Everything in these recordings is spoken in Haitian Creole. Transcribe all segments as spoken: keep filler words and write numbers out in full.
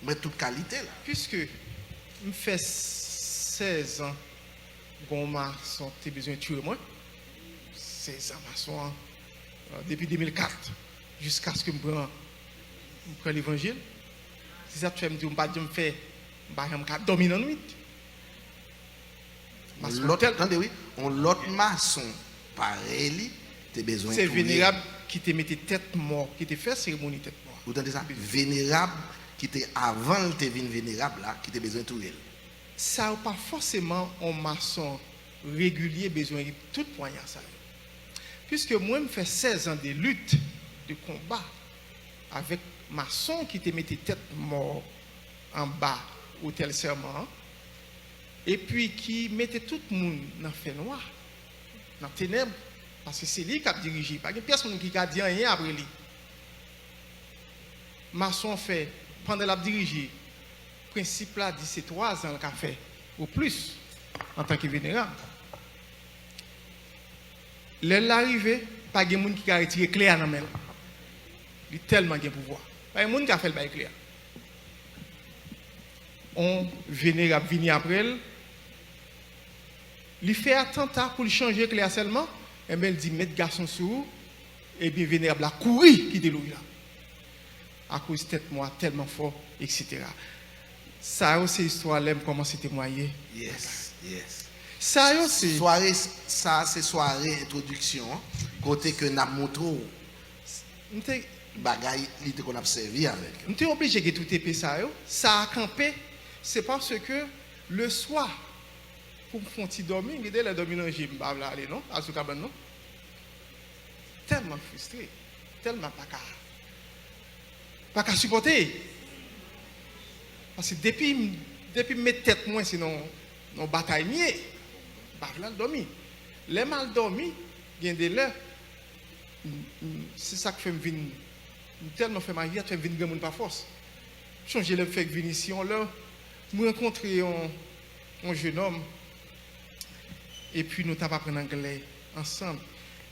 Mwen tout kalite la. Piske m fè sèz an, gon mason te bezwen tiye mwen. Sèz an mason an, euh, depi de mil kat, jiskaske m pran, m pran levanjil. Se sa k fè m di w, m pa t janm fè, m pa janm ka dòmi nan nwit. Yon lòt, tande wi, yon lòt mason parèy li te bezwen touye. Se Venerab ki te mete tèt mò, ki te fè seremoni tèt mò. Ou tande sa? Venerab ki te, avan l te vin venerab la, ki te bezwen touye l. Sa yo pa fòseman yon mason regilye bezwen tout pwanya sa yo. Piske mwen, m fè sèz an de lit, de konba, avèk mason ki te mete tèt mò anba otèl sèman an, epi ki mete tout moun nan fènwa, nan tenèb, paske se li k ap dirije. Pa gen pyès moun ki ka di anyen apre li. Mason an fè, pandan l ap dirije, prensip la di se twa zan l ka fè, o plis, antanke venerab. Lè l la rive, pa gen moun ki ka retire kle a nan men l. Li tèlman gen pouvwa. Pa gen moun ki ka fè l bay kle a. On venerab vini apre l, li fè atanta pou l chanje kle a sèlman, enben, l di, "Met gason sou ou," epi venerab la kouri kite lori la. Akoz tèt mò a tèlman fò, etsetera. Sa yo se istwa lè m kòmanse temwaye. Yes, yes. Sa yo se. Sware sa a se sware entwodiksyon an, kote ke n ap montre w M te, bagay li te konn ap sèvi avèk yo. M te oblije gen tout epe sa yo. Sa a kanpe, se paske le swa, pou m fè yon ti dòmi, gen de lè dòmi nan je m, m pa vle ale non, al sou kabann non. Tèlman fristre, tèlman pa ka, pa ka sipòte. Paske depi, depi m met tèt mwen, se nan, nan batay m ye. M pa vle al dòmi. Lè m al dòmi, gen de lè, m, m, se sa k fè m vin, m tèlman fè maji a, fè m vin granmoun pa fòs. M chonje lè m fèk vin isi, yon lè, m rankontre yon, yon jenòm, epi nou t ap aprann anglè ansanm.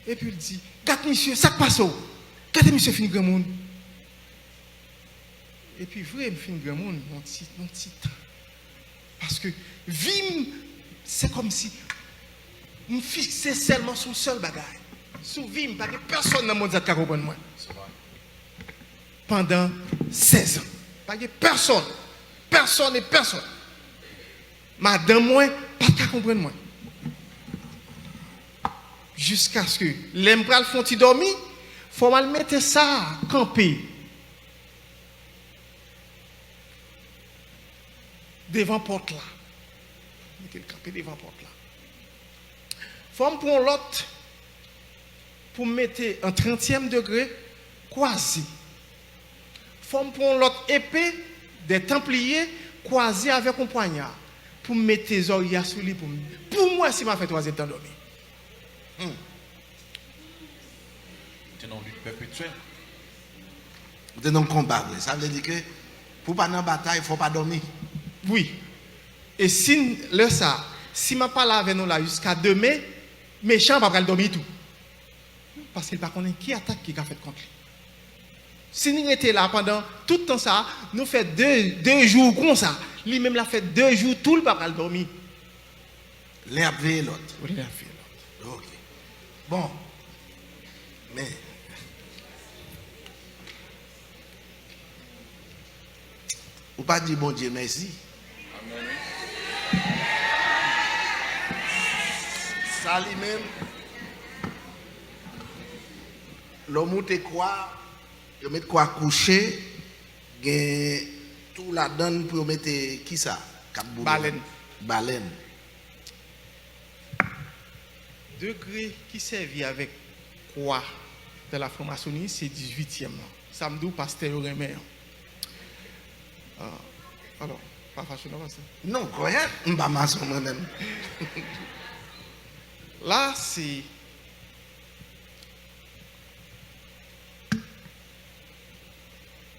Epi l di, "Gad misye, sa k pase w? Gade misye fin granmoun." Epi vre, m fin granmoun, yon ti, yon ti tan. Paske vi m, se kòmsi m fikse sèlman sou yon sèl bagay. Sou vi m, pa gen pèsonn nan mond sa k ka konprann mwen. Pandan sèz an. Pa gen pèsonn. Pèsonn e pèsonn. Madanm mwen pa t ka konprann mwen. Jiskaske lè m pral fè yon ti dòmi, fò m al mete sa kanpe devan pòt la. Mete l kanpe devan pòt la. Fò m pran yon lòt pou m mete an trantyèm degre, kwaze. Fò m pran yon lòt epe dè tanpliye, kwaze avèk yon pwanya, pou m mete zòrye a sou li pou m, pou m wè si m a fè twazyèm tan dòmi. Hmm. Ou te nan yon lit pèpetyèl. Ou te nan yon konba vre. Sa vle di ke pou w pa nan batay, fò w pa dòmi. Wi. E si n, lè sa, si m ap pale avè nou la jiska demen, mechan an pa pral dòmi tou. Paske l pa konnen ki atak ki ka fèt kont li. Si n rete la pandan tout tan sa a, nou fè de, de jou konsa. Li menm l ap fè de jou tou, l pa pral dòmi. Len ap veye lòt. Wi, len ap veye lòt. Ok. Bon. Men. Ou pa di Bondye mèsi. Sa li menm, lè w moute kwa, yo met kwa kouche, gen tou ladan l pou yo mete kisa? K ap boule. Balèn. Balèn. Degre ki sèvi avèk kwa dan la framasoni se dizuityèm lan. Sa m di w, pastè yo renmen an. Ah, alò, pa fache non, pastè. Non, kwè, m pa mason mwen menm. La, se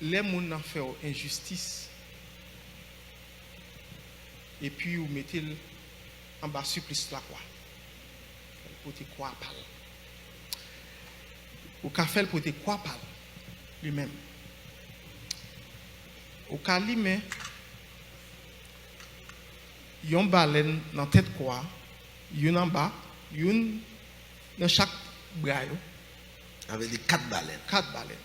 lè moun nan fè w enjistis, epi ou mete l anba siplis lakwa. Fè l pote kwa pa l. Ou ka fè l pote kwa pa l, li menm. Ou ka limen yon balèn nan tèt kwa, youn anba, youn nan chak bra yo. Sa vle di kat balèn. Kat balèn.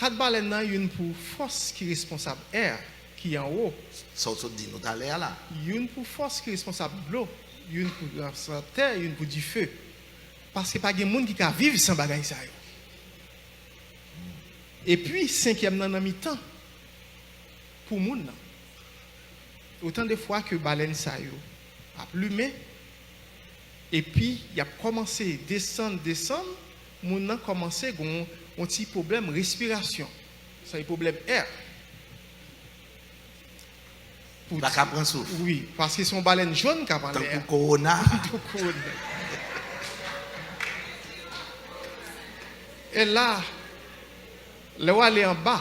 Kat balèn nan, youn pou fòs ki responsab air ki anwo. Sa w sot di nou talè a la. Youn pou fòs ki responsab dlo, youn pou responsab tè, youn pou dife. Paske pa gen moun ki ka viv san bagay sa yo. Epi, senkyèm nan nan mitan pou moun nan. Otan de fwa ke balèn sa yo ap limen, epi y ap kòmanse desann, desann, moun nan kòmanse gen yon, yon ti pwoblèm respirasyon. Sa e pwoblèm air. Pou pa ka pran souf. Wi, paske se yon balèn jòn k ap anlè a. Tankou kowona. Tankou kowona. E la, lè w ale anba,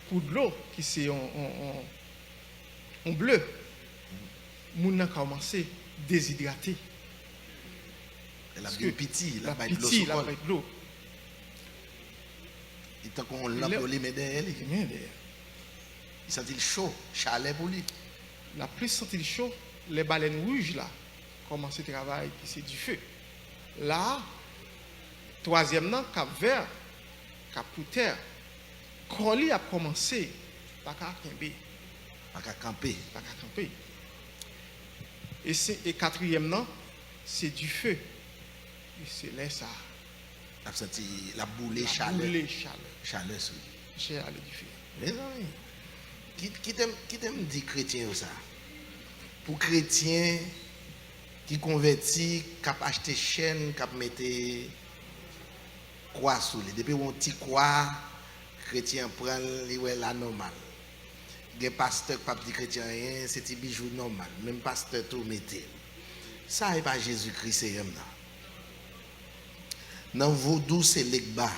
pou dlo, ki se yon, yon, yon, yon ble, moun nan kòmanse dezidrate. L ap vin piti, l ap bay dlo sou kò l. Li tankou yon lanp yo limen dèyè li. Limen dèyè. Li santi l cho, chalè pou li. L ap plis santi l cho lè balèn wouj la kòmanse travay, ki se dife. La, twazyèm nan, k ap vè, k ap pou tè, kò li ap kòmanse pa ka kenbe. Pa ka kanpe. Pa ka kanpe. E se, e katriyèm nan, se dife. E se lè sa a. L ap santi, l ap boule chalè. L ap boule chalè. Chalè sou li. Chè ale dife. Mezanmi, ki-, kite m, kite m di kretyen yo sa. Pou kretyen ki konvèti, k ap achte chèn, k ap mete kwa sou li. Depi w wè yon ti kwa, kretyen an pran l, li wè l anòmal. Gen pastè k p ap di kretyen anyen, se ti bijou nòmal. Menm pastè tou mete l. Sa e pa Jezikri Seyè m nan. Nan vodou, se Legba.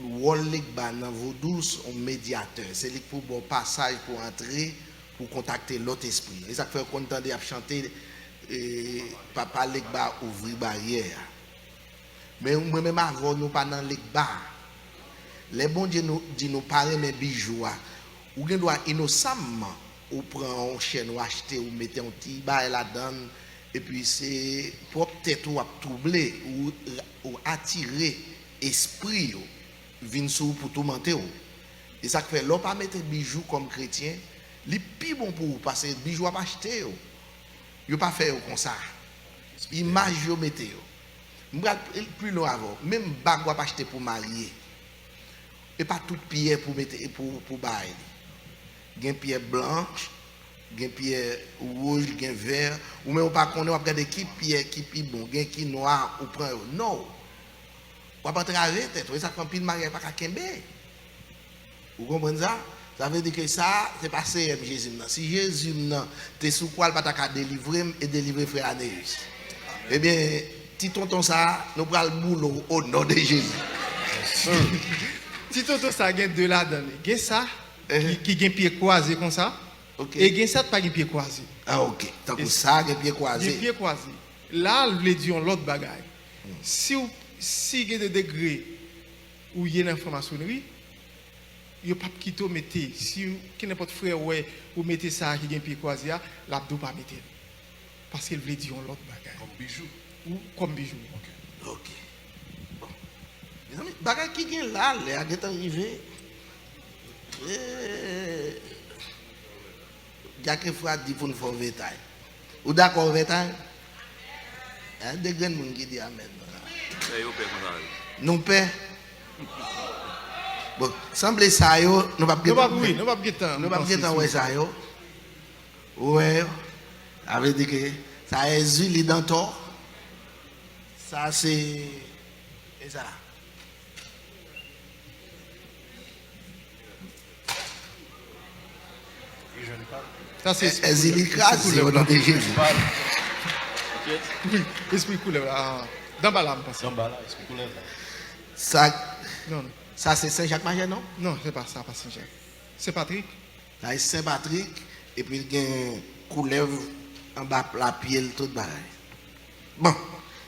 Wòl Legba nan vodou, se yon medyatè. Se li k pou ba w pasaj pou antre, pou kontakte lòt espri yo. E sa k fè w konn tande y ap chante, e, Papa Legba ouvri baryè a. Men mwen menm avè w, nou pa nan Legba. Lè Bondye nou, di nou pa renmen bijou a, ou gen dwa inosamman, ou pran yon chèn, ou achte, ou mete yon ti bagay ladan l, epi se pwòp tèt ou w ap twouble, ou, ou atire espri yo vin sou ou pou toumante w. E sa k fè, lè w pa mete bijou kòm kretyen, li pi bon pou ou, paske bijou ap achte yo. Yo pa fè yo konsa. Imaj yo mete yo. M pral pli lwen avè w. Menm bag w ap achte pou marye, e pa tout pyè pou mete, pou, pou bay li. Gen pyè blanch, gen pyè wouj, gen vè. Ou menm ou pa konnen, w ap gade ki pyè ki pi bon. Gen ki nwa, ou pran yo. Non. W ap antrave tèt ou. E sa k fè anpil maryaj pa ka kenbe. Ou konprann sa? Sa vle di ke sa, se pa Seyè m Jezi m nan. Si Jezi m nan te sou kwa, l pa ta ka delivre m e delivre frè Aneus. Ebyen, ti tonton sa, nou pral boule w o non de Jezi. Ti tonton sa gen de ladan li. Gen sa ki, ki gen pye kwaze konsa, e gen sa k pa gen pye kwaze. Ah, ok. Tankou sa gen pye kwaze. Gen pye kwaze. La, l vle di yon lòt bagay. Si w, si gen de degre ou ye nan franmasonri, yo p ap kite w mete. Si kenenpòt frè wè ou mete sa a ki gen pye kwaze a, l ap di w pa mete l. Paske l vle di yon lòt bagay. Kòm bijou? Ou kòm bijou. Ok. Ok. Bon. Mezanmi, bagay ki gen la, lè a gentan rive. Eh. Dyak Efrat di pou n fè yon vètay. Ou dakò vètay? Gen de grenn moun ki di amèn. Pè yo pè konsa wi. Nou pè? Bon, sanble sa yo, nou p ap gentan, nou p ap gentan, nou p ap gentan wè sa yo. Ou wè yo? Sa vle di ke sa Èzili Dantò. Sa se, e sa. Sa se espri koulè. Èzili kraze o non de Jezi. Wi, espri koulè la. Danbala, m panse. Danbala, espri koulè la. Sa, non, non. Sa se Sen Jak Majè, non? Non, se pa sa, pa Sen Jak. Sen Patrik. Sa se Sen Patrik, epi l gen koulèv anba lapye l, tout bagay. Bon,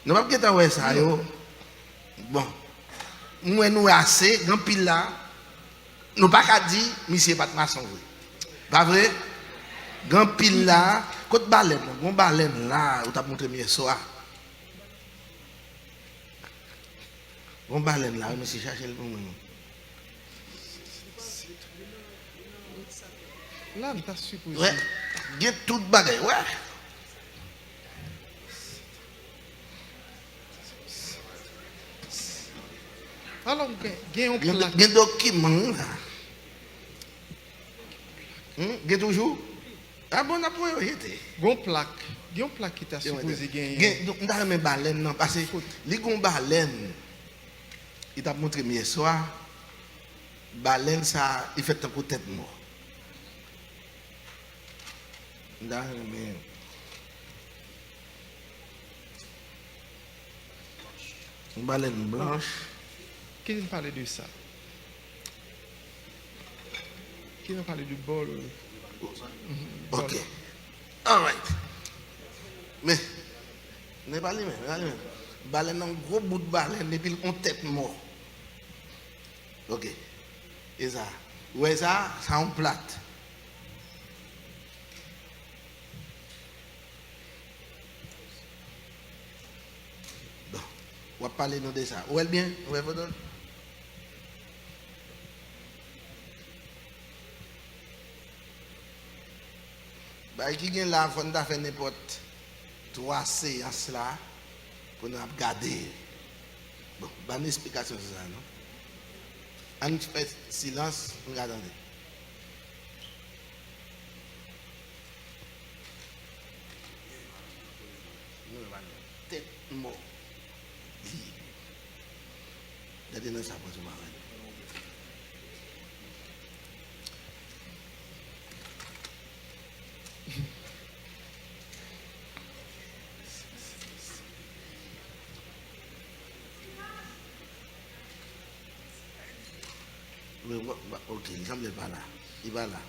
nou p ap gentan wè sa yo. Bon, m wè nou ase, gen anpil la. Nou pa ka di misye pa t mason vre. Pa vre? Gen anpil la. Kot balèn nan? Gon balèn la, ou t ap montre m yè swa. Gon balèn la, wi, mesye, chache l pou mwen. La, m ta sipoze. Wè, gen tout bagay, wè. Alò, gen, gen yon plak. Gen dokiman la. Hmm, gen toujou? A bon, n ap voye yo jete. Gon plak. Gen yon plak ki ta sipoze genyen. Gen, m ta renmen balèn nan, paske li gon balèn. Li t ap montre m yè swa. Balèn sa, li fèt tankou tèt mò. M ta renmen. Yon balèn blanch. Ki nou pale de sa? Ki nou pale de bòl? Mhm, bòl. Ok. Alright. Men, men pa li menm, men pa li menm. Balèn nan gwo bout balèn, epi l gon tèt mò. Ok. E sa. Ou wè sa? Sa yon plat. Bon, w ap pale nou de sa. Ou wè l byen? Ou wè foto l? Bagay ki gen la, fò n ta fè nenpòt twa seyans la pou n ap gade. Bon, ban n esplikasyon sou sa, non? Ann fè silans, pou n ka tande. Tèt mò. Li. Gade nan sa pran sou maren. Wi, w, w, ok, li sanble pa la. Li pa la.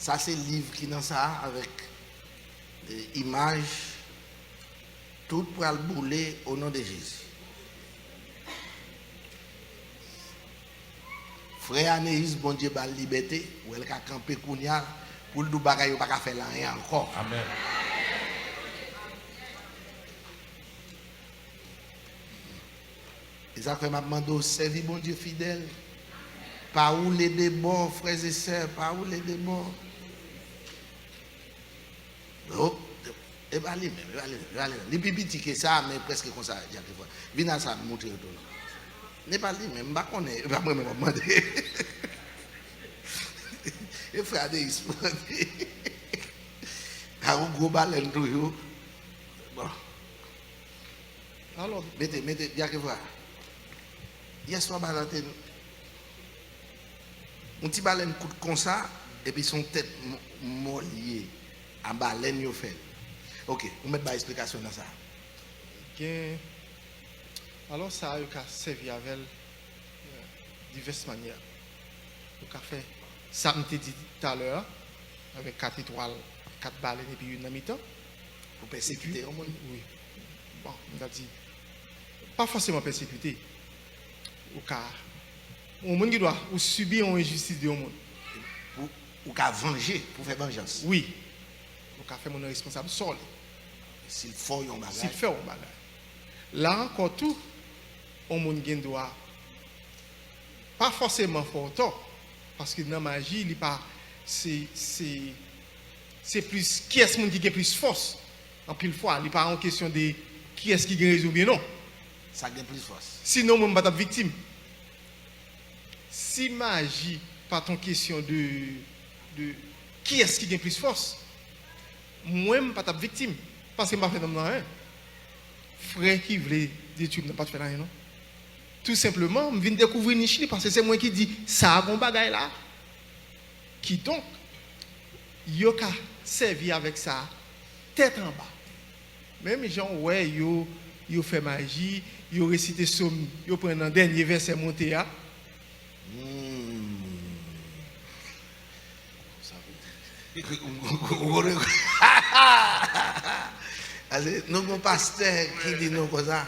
Sa se liv ki nan sa a avèk, e, imaj. Tout pral boule o non de Jezi. Frè Aneis, Bondye ba l libète, wè l ka kanpe kounye a pou l di w bagay yo pa ka fè l anyen ankò. Amèn. E sa k fè m ap mande w sèvi Bondye fidèl. Pa woule de bò, frè e sè, pa woule de bò. Oh, e pa li menm, e pa li menm, e pa li menm. Li pi piti ke sa, men prèske konsa, Dyak Efrè. Vin a sa, m montre yo tou non. E pa li menm, m pa konnen, e pa mwen menm w ap mande. E frè Aneis, mande. A yon gwo balèn toujou. Bon. Alò, mete, mete, Dyak Efra. Yèswa balèn te, yon ti balèn kout konsa, epi se yon tèt mò, mò li ye. A balèn yo fè l. Ok, ou mèt bay esplikasyon nan sa. Gen, alò sa a, yo ka sèvi avè l, euh, divès manyè. Ou ka fè sa m te di talè a, avèk kat etwal, kat balèn epi youn nan mitan. Pou pèsekite yon moun? Wi. Bon, m ta di, pa fòseman pèsekite. Ou ka, yon moun gen dwa, ou sibi yon enjistis de yon moun. Ou, ou ka vanje, pou fè vanjans. Wi. Ou ka fè moun nan responsab sò li. Si l fè w yon bagay. Si l fè w yon bagay. La ankò tou, yon moun gen dwa pa fòseman fè w tò, paske nan maji, li pa, se, se, se plis kiyès moun ki gen plis fòs. Anpil fwa, li pa yon kesyon de kiyès ki gen rezon oubyen non. Sa gen plis fòs. Sinon, mwen, m pa t ap viktim. Si maji pa t yon kesyon de, de kiyès ki gen plis fòs, mwen, m pa t ap viktim, paske m pa fè nonm nan anyen. Frè ki vle detwi m nan pa t fè l anyen, non. Tou senpleman, m vin dekouvri nich li, paske se mwen ki di, "Sa a gon bagay la." Kidonk, yo ka sèvi avèk sa tèt anba. Menm jan w wè yo, yo fè maji, yo resite sòm, yo pran nan dènye vèsè monte a. Hmm. Ase, nou gon pastè ki di nou konsa,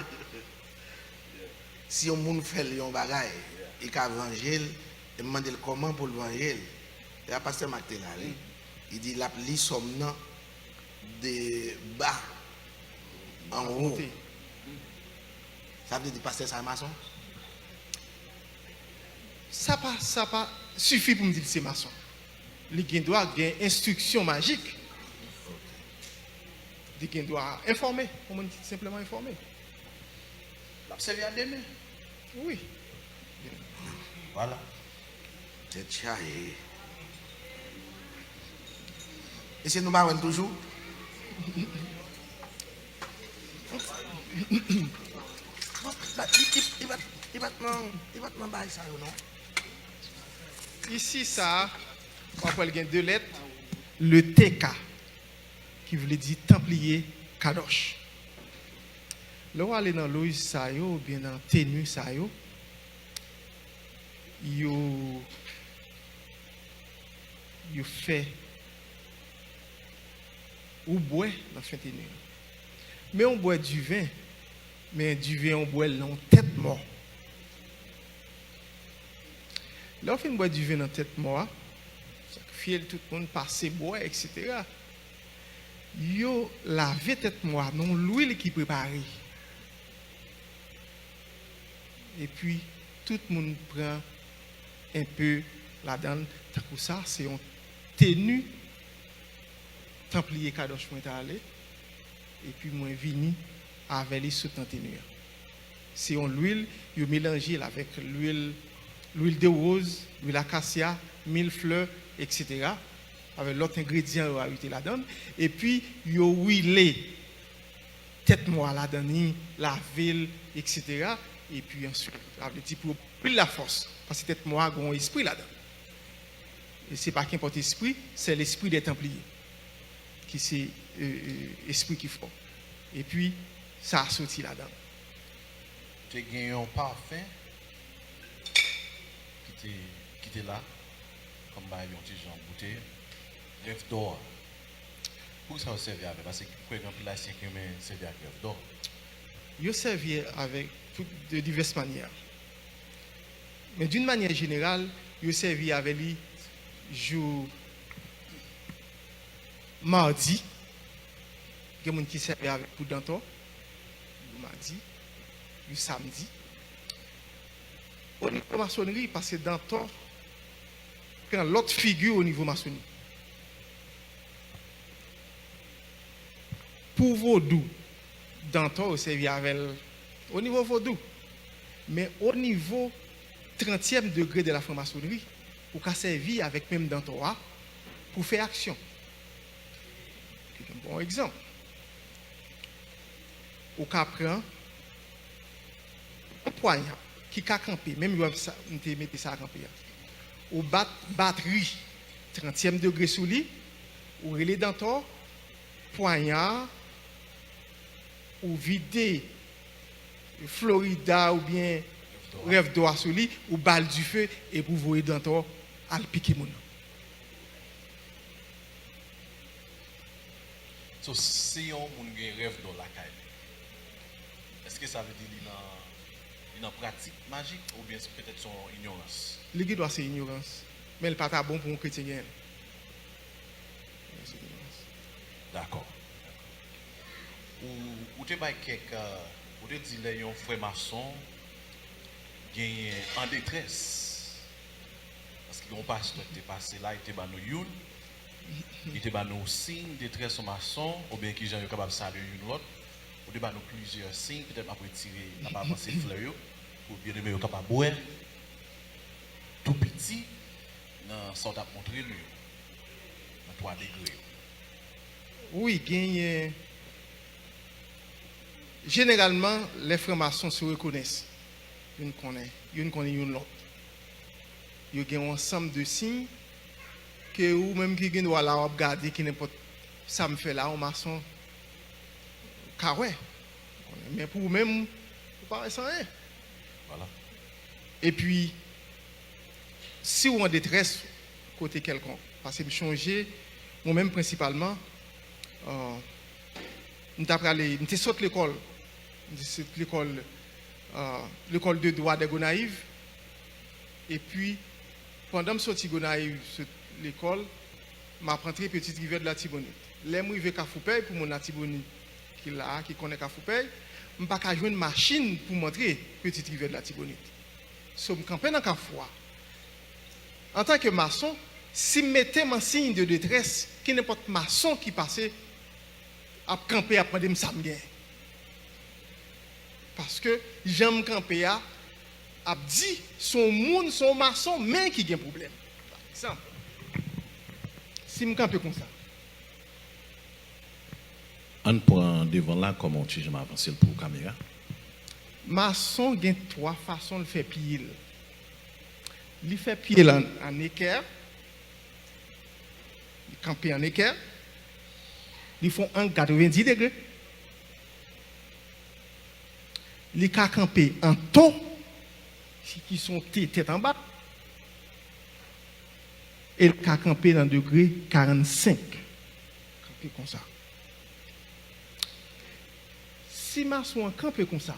si yon moun fè l yon bagay, li ka vanje l, M mande l kòman pou l vange l. E a pastè Mak te la, li. Li di l ap li sòm nan de ba an wo. Sa vle di pastè sa mason? Sa pa, sa pa sifi pou m di l se mason. Li gen dwa gen enstriksyon majik. Li gen dwa enfòme, yon moun ki senpleman enfòme. L ap sèvi a de men. Wi. Vwala. Tèt chaje. Mesye, nou pa wè l toujou? Li, li, li pa t, li pa t nan, li pa t nan bagay sa yo, non. Isi, sa, w ap wè l gen de lèt, le T K, ki vle di Tanpliye Kadòch. Lè w ale nan loj sa yo, oubyen nan teni sa yo, yo, yo fè ou bwè nan fen teni an. Men w bwè diven, men diven an w bwè l nan yon tèt mò. Lè w fin bwè diven nan tèt mò a, sakrifye l, tout moun pase bwè, etsetera. Yo lave tèt mò a nan yon lwil ki prepare. Epi, tout moun pran enpe ladan l, tankou sa, se yon teni Tanpliye Kadòch mwen t ale, epi mwen vini avè li sot nan teni an. Se yon lwil, yo melanje l avèk lwil, lwil de woz, lwil akasya, mil flè, etsetera, avèk lòt engredyan yo ajoute ladan l, epi yo wile tèt mò a ladan li, lave l, etsetera. Epi answit, sa vle di pou yo ba lwil la fòs, paske tèt mò a gen yon espri ladan. E se pa kenpòt espri, se lespri dè Tanpliye, ki se, e, e, espri ki fò. Epi, sa a soti ladan l. Te gen yon pafen ki te, ki te la, kòm bay yon ti jan boutèy, rèv dò a. Poukisa yo sèvi avè l? Paske m kwè gen anpil Ayisyen ki renmen sèvi ak rèv dò. Yo sèvi avè l pou, de divès manyè. Men d'une manière générale, yo sèvi avè li jou madi. Gen moun ki sèvi avè l pou dantò, jou madi, jou samdi. O nivo masonri, paske dantò pran lòt figi o nivo masonri. Pou vodou, dantò yo sèvi avè l o nivo vodou. Men o nivo trantyèm degre de la franmasonri, ou ka sèvi avèk menm dantò a pou fè aksyon. Yon bon egzanp. Ou ka pran yon pwanya ki ka kanpe, menm jan sa, m te mete sa kanpe a. Ou bat batri trantyèm degre sou li, ou rele dantò, pwanya a, ou vide Florida oubyen rèv dò a sou li, ou ba l dife, epi ou voye dantò al pike moun nan. So, si yon moun gen rèv dò lakay li, èske sa vle di li nan, li nan pratik majik oubyen se petèt se yon inyorans? Li gen dwa se inyorans, men li pa ta bon pou yon kretyen genyen l. Dakò. Ou, ou te bay kèk, euh, ou te di lè yon frè mason genyen an detrès, paske yon pastè ki te pase la, li te ban nou youn, li te ban nou siy detrès yon mason, oubyen kijan yo kapab salye youn lòt. Ou te ban nou plizyè siy, petèt m ap retire, m ap avanse flè yo, pou byeneme yo kapab wè tou piti nan sa w t ap montre nou yo, nan twa degre yo. Wi, genyen. Jeneralman, lè franmason se rekonèt, youn konnen, youn konnen youn lòt. Yo gen yon ansanm de siy ke ou menm ki gen dwa la, w ap gade ki nenpòt sa m fè la, yon mason ka wè. Men pou ou menm, ou pa wè sa anyen. Vwala. Epi, si w an detrès kote kèlkonk, paske m chonje, mwen menm prensipalman, euh, m t ap prale, m te sot lekòl, m te sot lekòl, euh, lekòl de dwa de Gonayiv, epi Pandan m soti Gonayiv, sot lekòl, m ap antre Petite Rivière de l'Artibonite. Lè m rive Kafou Pèy, pou moun Latibonit ki la a, ki konnen Kafou Pèy, m pa ka jwenn machin pou m antre Petite Rivière de l'Artibonite. So, m kanpe nan kafou a. Antanke mason, si m mete m an siy de detrès, kenenpòt mason ki pase ap kanpe, ap mande m sa m gen. Paske jan m kanpe a ap di se yon moun, se yon mason, men ki gen pwoblèm. Pa egzanp, si m kanpe konsa. Ann pran devan la kòman w ti jan avanse l pou kamera. Mason gen twa fason l fè pye l. Li fè pye l an, an ekè, li kanpe an ekè, li fè yon ang katrevenndis degre. Li ka kanpe an to, ki se yon T tèt anba, e li ka kanpe nan degre karannsenk. Kanpe konsa. Si mason an kanpe konsa,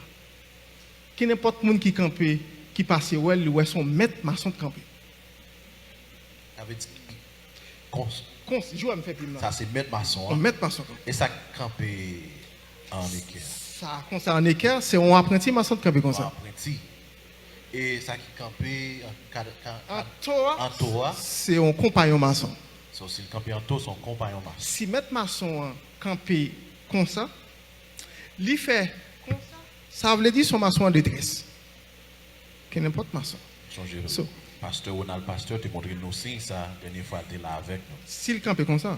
kenenpòt moun ki kanpe, ki pase wè l, li wè se yon mèt mason k kanpe. Sa vle di kons. Kons, jwè m fè pye m nan. Sa se mèt mason Yon an. mèt mason k kanpe. E sa k kanpe an ekè. Sa konsa an ekè, se yon apranti mason k kanpe konsa. Apranti. E sa ki kanpe an ka, ka, An to a, an to a. Se yon konpayon mason. So, si l kanpe an to, se yon konpayon mason. Si mèt mason an kanpe konsa, li fè konsa, sa vle di se yon mason an detrès. Kenenpòt mason. Sonje, So. Pastè Ronald Pasteur te montre nou siy sa dènye fwa l te la avèk nou. Si l kanpe konsa,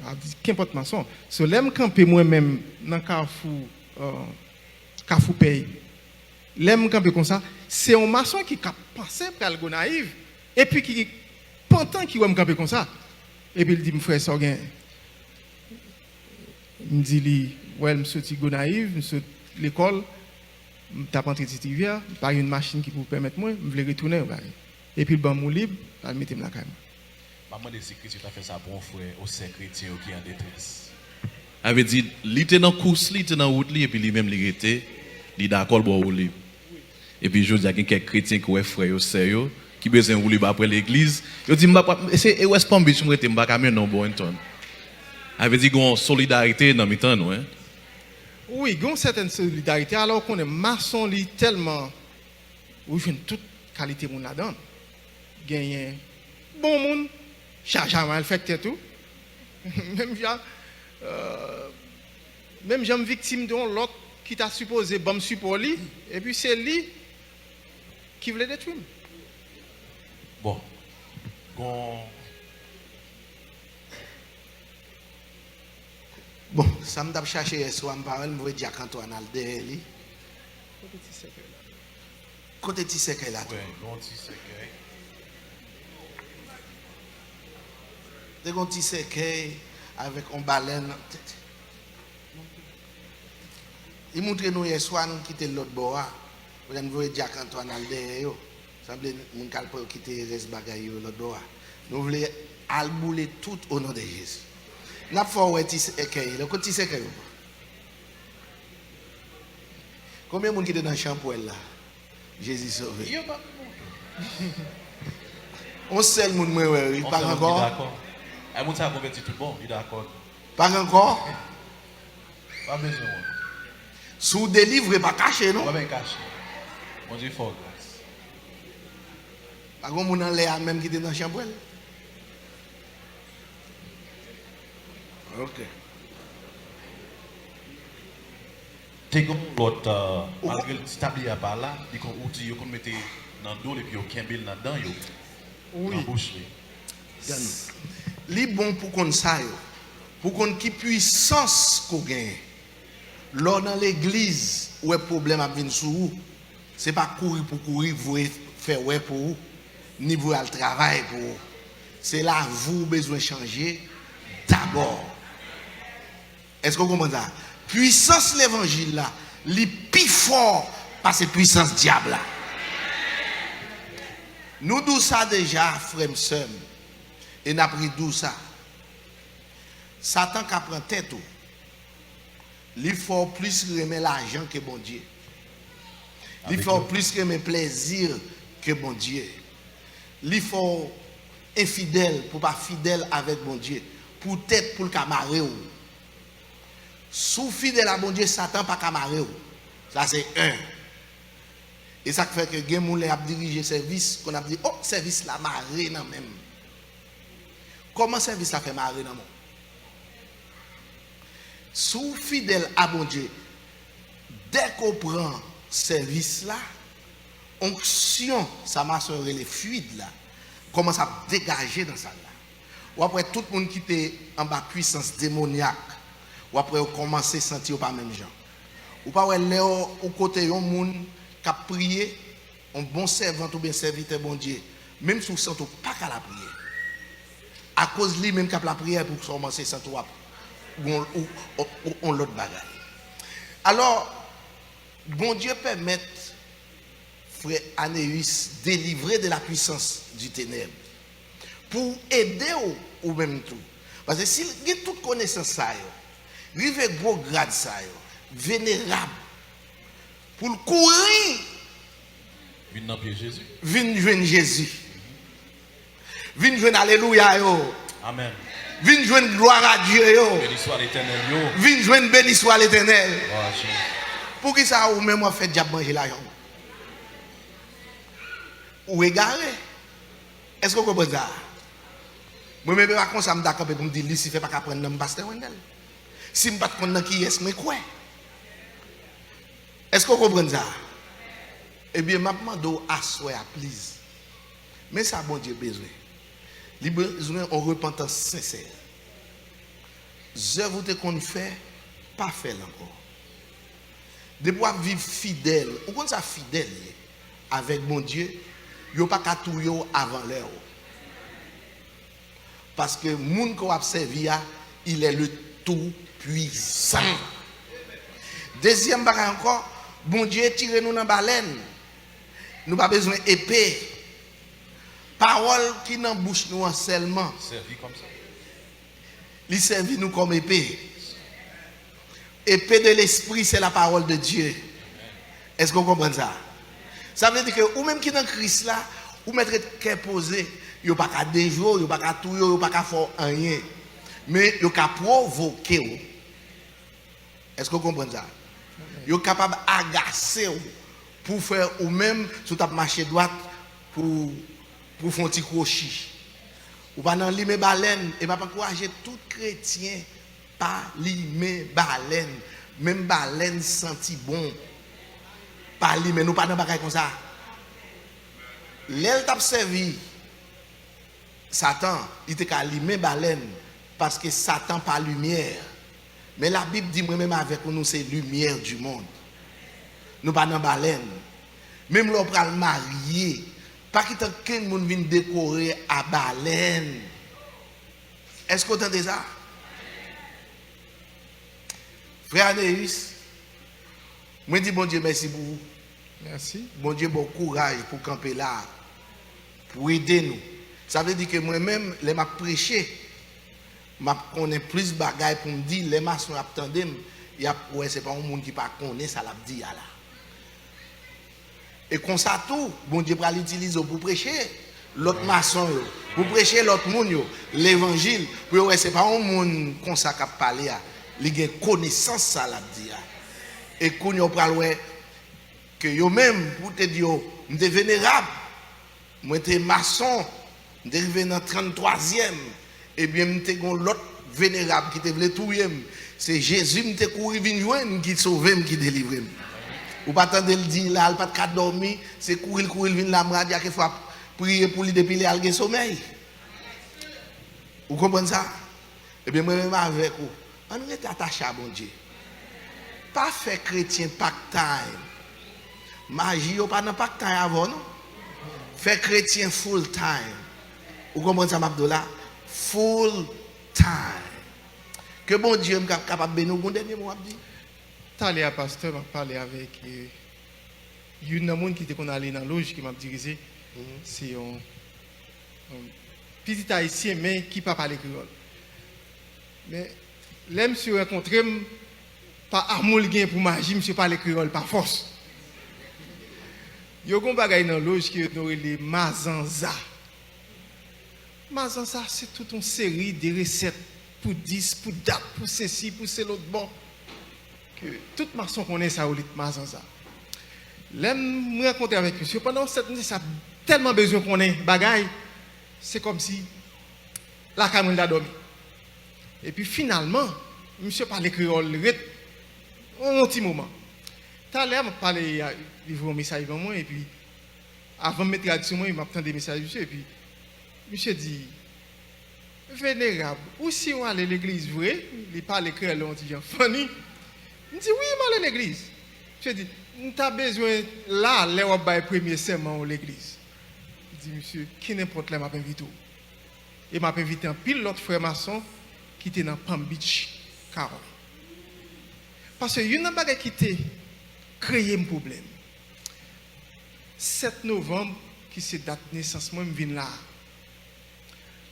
a di kenpòt mason. So, lè m kanpe mwen menm nan kafou, euh, Kafou Pèy, lè m kanpe konsa, se yon mason ki ka panse pral Gonayiv, epi ki pantan ki wè m kanpe konsa. Epi l di m, "Frè, sa w gen?" M di li, "Wè, m soti Gonayiv, m sot lekòl, m t ap antre Ti Rivyè, m pa jwenn machin ki pou pèmèt mwen, m vle retounen." Epi l ban m woulib, l al mete m lakay mwen. M ap mande si Kris yo ta fè sa pou yon frè ou sè kretyen yo ki an detrès. Sa vle di, li te nan kous li, li te nan wout li, epi li menm li rete, li dakò l ba w woulib. Epi jodi a gen kèk kretyen ki wè frè yo, sè yo, ki bezwen woulib apre legliz, yo di, "M pa, pa, se e West Palm Beach m rete, m pa ka mennen w Boynton." Sa vle di, gen yon solidarite nan mitan nou, en. Wi, gen yon sètèn solidarite. Alò, ou konnen, mason, li tèlman, ou jwenn tout kalite moun ladan l. Genyen bon moun, chacha malfektè tou. Menm jan, euh, menm jan m viktim de yon lòt ki ta sipoze ban m sipò li, epi se li ki vle detwi m. Bon, gon Bon, sa m t ap chache yèswa, m pa wè l, m voye Dyak Antwàn al dèyè li. Kote ti sèkèy la? Kote ti sèkèy la tou? Wè, gon ti sèkèy. Te gon ti sèkèy avèk on balèn. Li moutre nou yèswa, nou kite l lòt bò a. Kounye a n voye Dyak Antwàn al dèyè yo. Sanble moun k al pran yo kite rès bagay yo lòt bò a. Nou vle al boule tout o non de Jezi. N ap fè w wè ti sèkèy la. Kot ti sèkèy yo? Konbyen moun ki te nan chanpwèl la? Jezi sove. Yo pa pou montre. On sèl moun mwen wè, wi. Pa ankò? Ay, moun sa konvèti tout bon, li dakò. Pa ankò? Pa bezwen wont. Si w delivre, pa kache, non? Mwen men kache. Bondye fè w gras. Pa gen moun anlè a menm ki te nan chanpwèl? Ok. Te gen yon lòt, euh, malgre ti tabliye a pa la, li kon outi yo konn mete nan do l epi yo kenbe l nan dan yo, nan bouch li. Li bon pou konn sa yo, pou konn ki pwisans ke w genyen. Lè w nan legliz, ou wè pwoblèm ap vin sou ou, se pa kouri pou kouri voye fè wè pou ou, ni voye al travay pou ou. Se lavi w bezwen chanje dabò. Èske w konprann sa? Pwisans levanjil la, li pi fò pase pwisans dyab la. Nou di w sa deja, frè m, sè m, e n ap redi w sa. Satan ka pran tèt ou. Li fè w plis renmen lajan ke Bondye. Li fè w plis renmen plezi ke Bondye. Li fè w enfidèl pou w pa fidèl avèk Bondye, poutèt pou l ka mare w. Si w fidèl a Bondye, Satan pa ka mare w. Sa se en. E sa k fè ke gen moun lè y ap dirije sèvis, konn ap di, "O, sèvis la mare nan men m." Kòman sèvis la fè mare nan men w? Si w fidèl a Bondye, dèke w pran sèvis la, onksyon, sa mason yo rele fluid la, kòmanse ap degaje nan sal la. W ap wè tout moun ki te anba pwisans demonyak, w ap wè yo kòmanse santi yo pa menm jan. Ou pa wè lè w, ou kote yon moun k ap priye, yon bon sèvant oubyen sèvitè Bondye, menm si w santi w pa ka lapriyè, akoz li menm k ap lapriyè pou kòmanse santi w ap yon, ou, ou, ou, yon lòt bagay. Alò, Bondye pèmèt frè Aneus delivre de la puissance du ténèbres pou ede w ou menm tou. Paske si l gen tout konesans sa yo, rive gwo grad sa yo, venerab, pou l kouri Vin nan pye Jezi. Vin jwenn Jezi. Vin jwenn alelouya yo. Amèn. Vin jwenn glwa a Dye yo. Beni swa Letènèl yo. Vin jwenn beni swa Letènèl. Glwa a Jezi. Poukisa ou menm w ap fè dyab manje lajan w? Ou egare. Èske w konprann sa? Mwen menm, e pa konsa m ta kanpe pou m di Lisifè pa ka pran nan m, Pastè Wendell. Si m pa t konn nan kiyès mwen kwè. Èske w konprann sa? Ebyen, m ap mande w aswè a, please. Men sa Bondye bezwen. Li bezwen yon repantans sensè. Zèv ou te konn fè, pa fè l ankò. Depi w ap viv fidèl, ou konn sa fidèl ye? Avèk Bondye, yo pa ka touye w avan lè w. Paske moun ke w ap sèvi a, il est le Tout-Puissant. Dezyèm bagay ankò, Bondye tire nou nan balèn. Nou pa bezwen epe. Pawòl ki nan bouch nou an sèlman. Sèvi kòm sa. Li sèvi nou kòm epe. Épée de l'esprit, c'est la parole de Dieu. Èske w konprann sa? Sa vle di ke ou menm ki nan Kris la, ou mèt ret kè poze. Yo pa ka dejwe w, yo pa ka touye w, yo pa ka fè w anyen. Men yo ka pwovoke w. Èske w konprann sa? Yo kapab agase w pou fè ou menm, si w t ap mache dwat, pou, pou fè yon ti kwochi. Ou pa nan limen balèn, e m ap ankouraje tout kretyen, pa limen balèn. Menm balèn santi bon. Pa limen, nou pa nan bagay konsa. Lè l t ap sèvi Satan, li te ka limen balèn, paske Satan pa limyè. Men Labib di, mwen menm avèk ou, nou se lumière du monde. Nou pa nan balèn. Menm lè w pral marye, pa kite ankenn moun vin dekore a balèn. Èske w tande sa? Frè Aneus, mwen di Bondye mèsi pou ou. Mèsi. Bondye ba w kouraj pou w kanpe la, pou w ede nou. Sa vle di ke mwen menm, lè m ap preche, m ap konnen plis bagay pou m di. Lè mason ap tande m, y ap wè se pa yon moun ki pa konnen sa l ap di a la. E konsa tou, Bondye pral itilize w pou preche lòt mason yo, pou preche lòt moun yo levanjil, pou yo wè se pa yon moun konsa k ap pale a, li gen konesans sa l ap di a. E kounye a w pral wè ke yo menm, pou w te di yo, m te venerab, mwen te mason, m te rive nan tranntwazyèm, ebyen, m te gen yon lòt venerab ki te vle touye m. Se Jezi m te kouri vin jwenn, ki sove m, ki delivre m. Ou pa tande l di la, l pa t ka dòmi, se kouri l kouri l vin la, m radya ke fwa priye pou li depi lè a l gen somèy. Ou konprann sa? Ebyen, mwen menm avèk ou, ann rete atache a Bondye. Pa fè kretyen part time. Maji yo pa nan part time avè w, non. Fè kretyen full time. Ou konprann sa m ap di w la? Full time. Ke Bondye m kap-, kapab beni w. Gon dènye mo w ap di? Talè a, pastè, m ap pale avèk, eh, youn nan moun ki te konn ale nan loj ke m ap dirije. Se yon, yon pitit ayisyen, men ki pa pale kreyòl. Men, lè misye rankontre m, pa amou l gen pou maji, misye pale kreyòl pa fòs. Yo gon bagay nan loj ke yo rele mazanza. Mazanza se tout yon seri de resèt pou dis, pou dat, pou sesi, pou se lòt bò. Ke tout mason konnen sa yo, lit mazanza. Lè m rankontre avèk misye, pandan yon sèt, misye sa tèlman bezwen konnen bagay, se kòmsi lakay mwen l ta dòmi. Epi finalman, misye pale kreyòl ret yon, yon ti moman. Talè, m ap pale, li voye yon mesaj ban mwen, epi avan m met rad sou mwen, m ap tande mesaj misye, epi misye di, Venerab, ou si w ale legliz vre? Li pale kreyòl yon ti jan funny. M di, wi, m ale legliz. Misye di, m ta bezwen la lè w ap bay premye sèman w legliz. M di, misye, kenenpòt lè m ap envite w. E m ap envite anpil lòt frè mason ki te nan Palm Beach, Kaway. Paske youn nan bagay ki te kreye m pwoblèm, sèt novanm, ki se dat nesans mwen, m vin la a.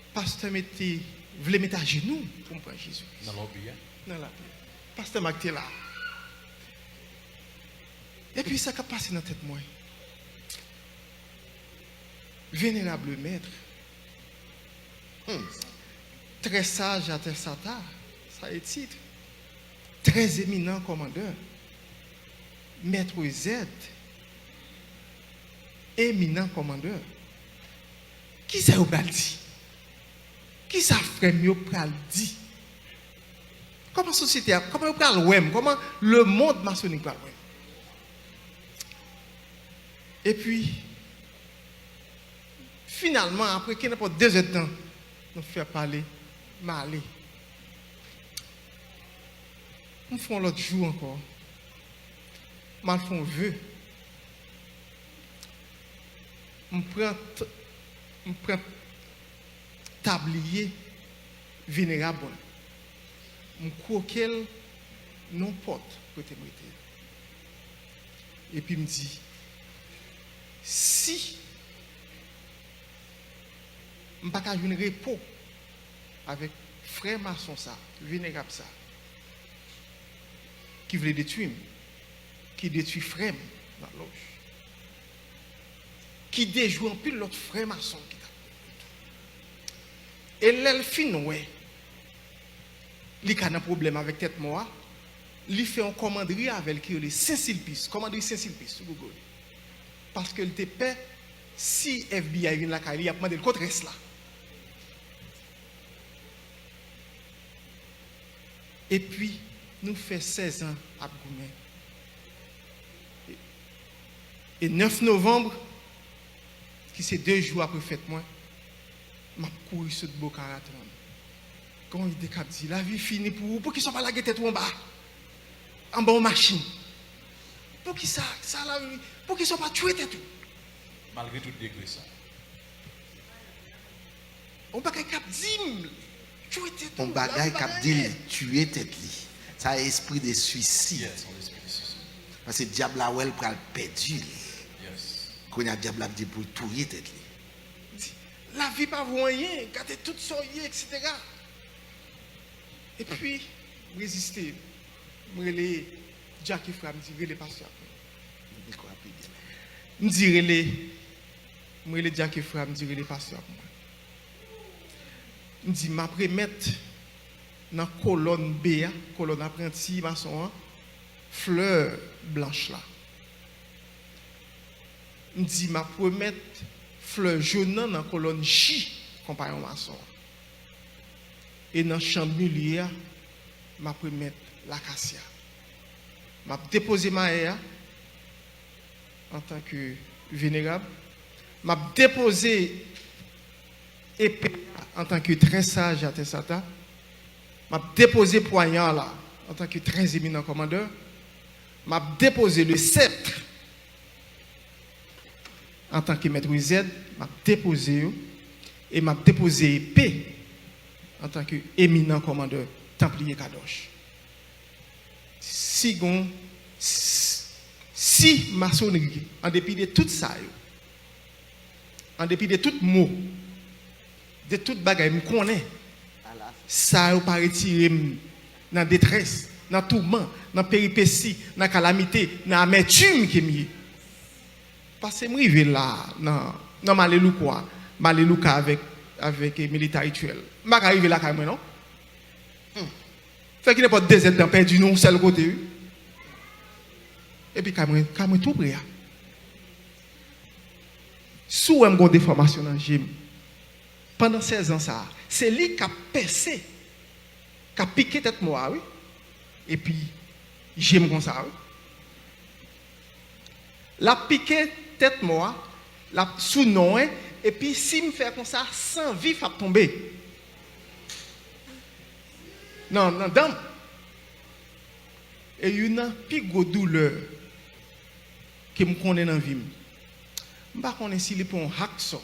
Pastè mete, vle mete ajenou pou m pran Jezi Kris. Nan lapli a? Nan lapli a. Pastè Mak te la. Epi sa k ap pase nan tèt mwen. Venerable maître, hmm, très sage attesata, sa e tit, très éminent commandeur, maître Z, éminent commandeur. Kisa yo pral di? Kisa frè m yo pral di? Kòman sosyete a, kòman yo pral wè m? Kòman lemonn masonik pral wè m? Epi, finalman, apre kenenpòt de zèdtan, nou fè pale, m ale. M fè yon lòt jou ankò. M al fè yon ve. M pran t-, m pran tabliye venerab mwen. M kwoke l nan pòt kote m rete. Epi m di, si m pa ka jwenn repo avèk frè mason sa, venerab sa, ki vle detwi m, ki detwi frè m nan lòj, ki dejwe anpil lòt frè mason ki t ap. E lè l fin wè li ka nan pwoblèm avèk tèt mò a, li fè yon kòmandri avè l ki rele Sen Silpis, kòmandri Sen Silpis sou Google. Paske l te pè si F B I vin lakay li, y ap mande l kot rès la. Epi, nou fè sèz an ap goumen. E, e nèf novanm, ki se de jou apre fèt mwen, m ap kouri sot Boca Raton. Gen yon ide k ap di, lavi fini pou ou, poukisa w pa lage tèt ou anba, anba yon machin? Poukisa, sa lavi, poukisa w pa tchwe tèt ou? Malgre tout degre sa. Yon bagay k ap di m, tchwe tèt ou. Yon bagay k ap di l, tchwe tèt li. Sa espri de swisid. Paske dyab la wè l pral pèdi l. Kounye a dyab la ap di l pou l touye tèt li. Di, lavi pa vo anyen, gade tout sa w ye, etsetera. Epi, m reziste. M rele Jacky Fra, m di, rele pastè a pou mwen. Mikwo a pi byen. M di, rele, m rele Jacky Fra, m di, rele pastè a pou mwen. M di, m ap remèt nan kolòn B a, kolòn apranti mason an, flè blanch la. M di, m ap remèt flè jòn nan nan kolòn J, konpayon mason an. E nan chanm milye a, m ap remèt lakasya. M ap depoze mayè a antanke venerab. M ap depoze epe a antanke trè saj atè sata. M ap depoze pwanya la antanke trè eminan kòmandè. M ap depoze le sèt antanke mèt zèd, m ap depoze yo, e m ap depoze epe antanke eminan kòmandè tanpliye kadòch. Si gon, si masonri, an depi de tout sa yo, an depi de tout mo, de tout bagay m konnen, sa yo pa retire m nan detrès, nan touman, nan peripesi, nan kalamite, nan amètim ke m ye. Paske m rive la, nan, nan Malelouko a, Malelouko avèk avèk, eh, military trail. M pa ka rive lakay mwen, non. Hmm. Fè ki nenpòt dezèdtan pèdi nou yon sèl kote, wi. Epi kay mwen, kay mwen tou pre a. Si w wè m gen yon defòmasyon nan je m, pandan sèz an sa a, se li k ap pèse, k ap pike tèt mò a, wi. Epi, je m konsa, wi. L ap pike tèt mò a, l ap sou non en, epi si m fè konsa, san vif ap tonbe nan, nan dan m. E youn nan pi gwo doulè ke m konnen nan vi m. M pa konnen si li pran yon hacksaw